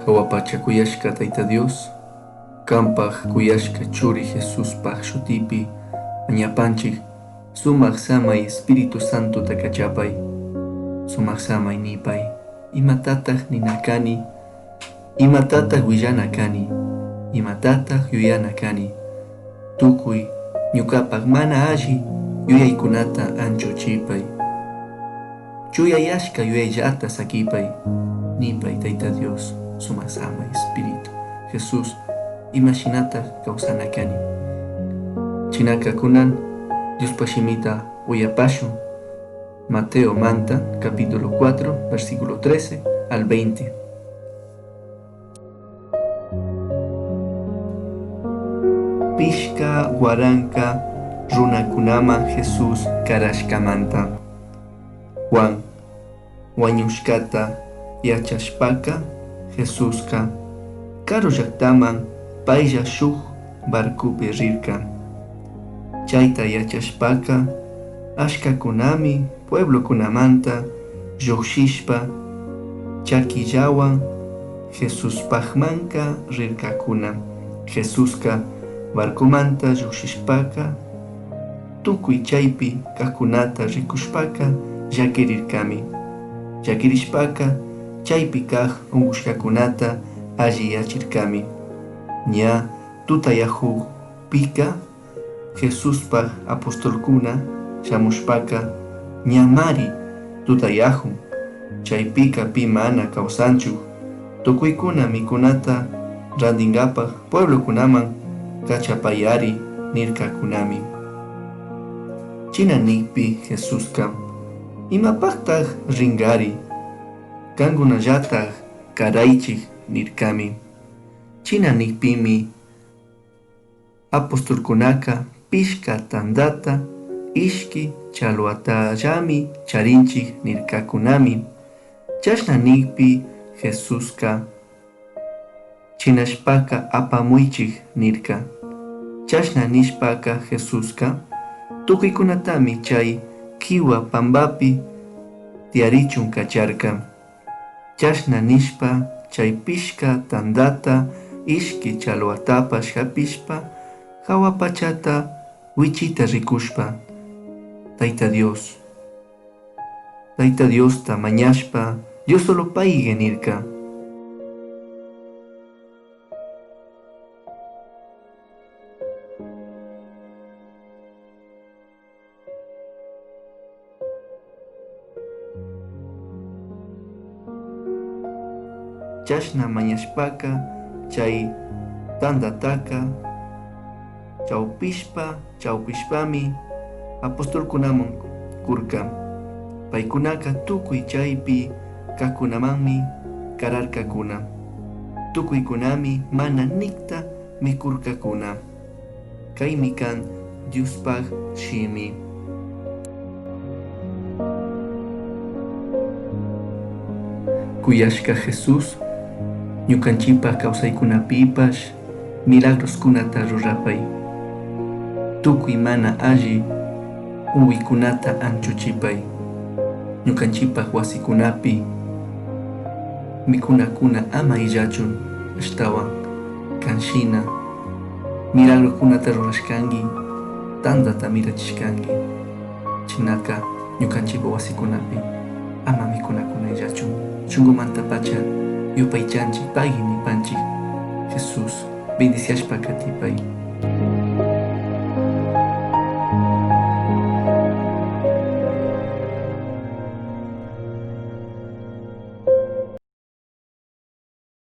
Jahua pacha cuyashca Taita Dios, cambaj cuyashca Churi Jesuspaj shutipi mañapanchij sumaj samai Espíritu Santota cachapai. Sumaj samai nipai, imatataj nina cani, imatataj huillana cani, imatataj yuyana cani, tucui ñucapaj mana alli yuyaicunata anchuchipai. Chuyayashca yuyayllata saquipai, nipai Taita Dios, sumaj samai Espíritu, Jesús, imashinataj causana cani. Chinaca cunan Diospaj shimita uyapashun. Mateo manta, capítulo 4, versículo 13 al 20. Pichca huaranca runacunaman Jesús carashcamanta. Juan huañushcata yachashpaca Jesusca caru llajtaman pailla shuj barcopi rirca. Chaita yachashpaca achcacunami pueblocunamanta llujshishpa chaquillahuan Jesuspajmanca rircacuna. Jesusca barcomanta llujshishpaca tucui chaipi cajcunata ricushpaca llaquirircami. Llaquirishpaca chaipi caj ungushcacunata alliyachircami. Ña tutayajujpica Jesuspaj apostolcuna shamushpaca ñamari tutayajun, chaipica pi mana causanchu, tucuicuna micunata randingapaj pueblocunaman cachapayari nircacunami. China nijpi Jesusca, imapajtaj ringari, cancunallataj caraichij nircami. China nijpimi apostolcunaca pichca tandata, ishqui chalhuatallami charinchij nircacunami. Chashna nijpi Jesusca chinashpaca apamuichij nirca. Chashna nishpaca Jesusca tucuicunatami chai quihua pambapi tiyarichun cacharca. Chashna nishpa chai pichca tandata, ishqui chalhuatapash japishpa jahua pachata huichita ricushpa Taita Dios, Taita Diosta mañashpa Diosolopaigue nirca. Chashna mañashpaca chai tandataca chaupishpa chaupishpami apostolcunaman curca. Paicunaca tucui chaipi cajcunamanmi cararcacuna. Tucuicunami mana nijta micurcacuna. Caimi can Diospaj shimi. Cuyashca Jesús, ñucanchipaj causaicunapipash milagroscunata rurapai. Tucui mana alli ungüicunata anchuchipai. Ñucanchipaj huasicunapi micunacuna ama illachun ashtahuan can shina milagrocunata rurashcangui, tandata mirachishcangui. Chinaca ñucanchipaj huasicunapi ama micunacuna illachun. Shungumantapacha yupaichanchij, pagui nipanchij. Jesús, bendiciashpa catipai.